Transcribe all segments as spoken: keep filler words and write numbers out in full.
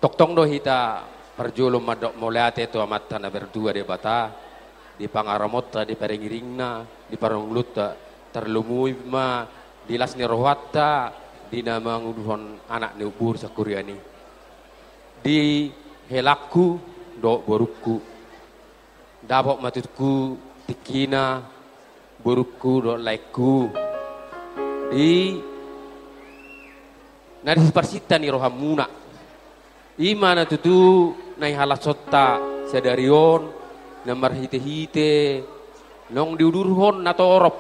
Tongtong do hita parjolo mandok mauliate tu Amanta na martua Debata, di pangaramotta, di paringiringna, di parngoluonta, tarlumobi ma di las ni rohanta, di na manguduhon anak ni umur sangkurian i. Di helangku dohot borungku. Dapot ma tutu tingkina borungku dohot laengku. Di na di siparsinta ni rohamuna. I ma na tutu na ihalashonta sadari on, na marhitehite naung diudurhon natorop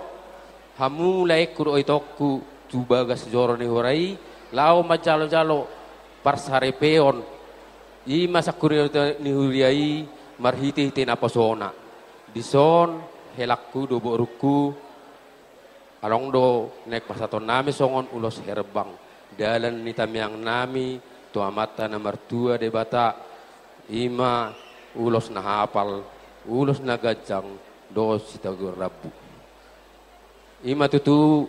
hamu laengku dohot itongku tu bagas joro ni huria i, laho manjalojalo parsaripeon. I ma sangkurion ni huria i marhitehite naposona. Dison helangku dohot borungku, adong do naeng pasahatonnami songon ulos herbang, dalan ni tangiangnami tu Amanta na martua Debata, i ma ulos na hapal, ulos na ganjang dohot sitadoan rambu. I ma tutu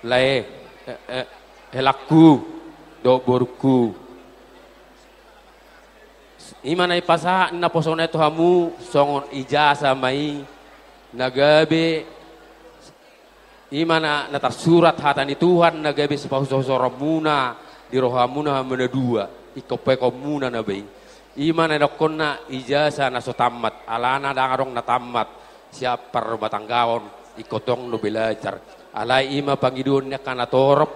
lae, eh, eh, helangku dohot borungku. I ma na ipasahat ni naposona i tu hamu songon ijasa ma i, na gabe i ma na, na tarsurat hata ni Tuhan, na gabe sipahusohusoronmuna di rohamuna hamu na dua, ingkon paekonmuna na ba i. I ma na nidokhonna ijasa na so tammat, alana ndang adong na tammat sian parrumatanggaon, ingkon tong do belajar. Alai i ma pangidoan ni angka natorop,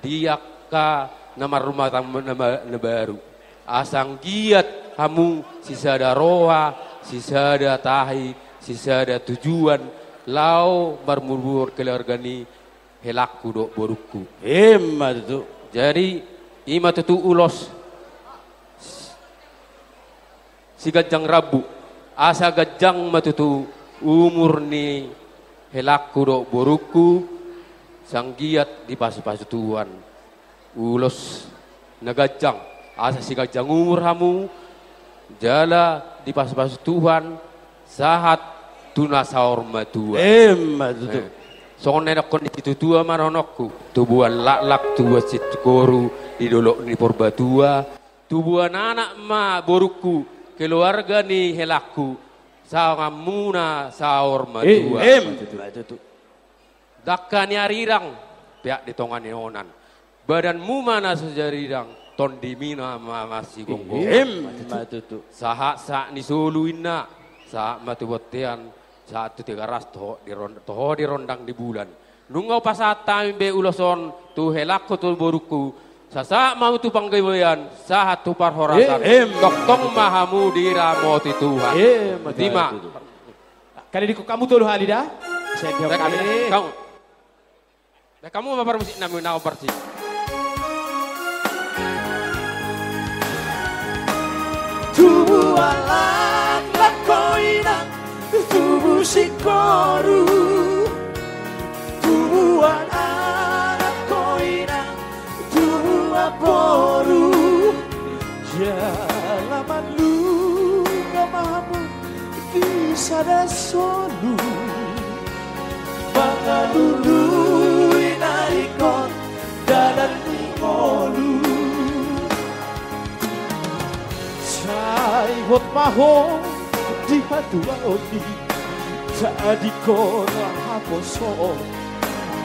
di angka na marrumah tangga na ma-, na baru. Asa anggiat hamu sisada roha, sisada tahi, sisada tujuan, laho marmuruon keluarga ni helangku dohot borungku. I ma tutu. Jadi, i ma tutu ulos siganjang rambu, asa ganjang ma tutu umur ni helangku dohot borungku, sai anggiat dipasupasu Tuhan. Ulos na ganjang, asa siganjang umur hamu, jala dipasupasu Tuhan, sahat tu na saur matua. I ma tutu. Eh, songon na nidokhon ni situatua ma dohononku, tubuan laklak, tubuan sittoru di dolok ni Purbatua, tubuan anak ma borungku, keluarga ni helangku, saonganmuna saur matua. I ma tutu. Dangka ni arirang, peak di tonga ni onan. Badanmu ma na so jarirang, tondimi ma na marsigomgoman. I ma tutu. Sahat sahat ni solu inna, sahat ma tu bontean, sahat tu Tigaras, toho di ron-, toho di rondang ni bulan. Nunga hupasahat hami be ulos on tu helangku tu borungku, sahat ma tu panggabean, sahat tu parhorasan. I ma tutu. Tongtong ma hamu diramoti Tuhan. I ma tutu. Botima. Kali dikon hamu tolu hali da. Sai diam. Baik, kami da. Kau. Baik, hamu ma parmusik nami na parmusik. Tubuan laklak ho inang, tubu singkoru. Tubuan anak ho inang, tubuan boru. Jala manungga ma hamu di sada solu, mangalului na ingkon dalan ni ngolu. Sai hot ma ho di hatuaon i, tadingkon haposoon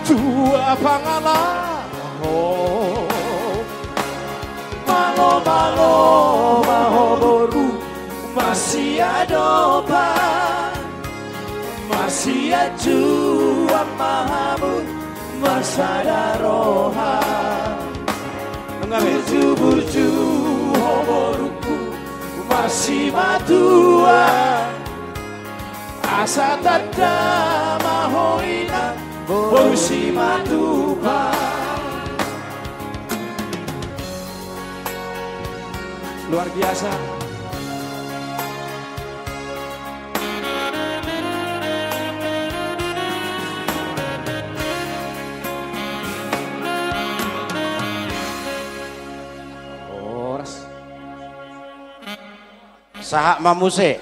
tua pangalaho. Malo, malo ma ho boru, marsiadopan, marsiajuan ma hamu, marsada roha. Burju, burju ho borungku, marsimatua. Asa tanda ma ho inang, boru Simatupang. Luar biasa. Horas. Sahat ma muse.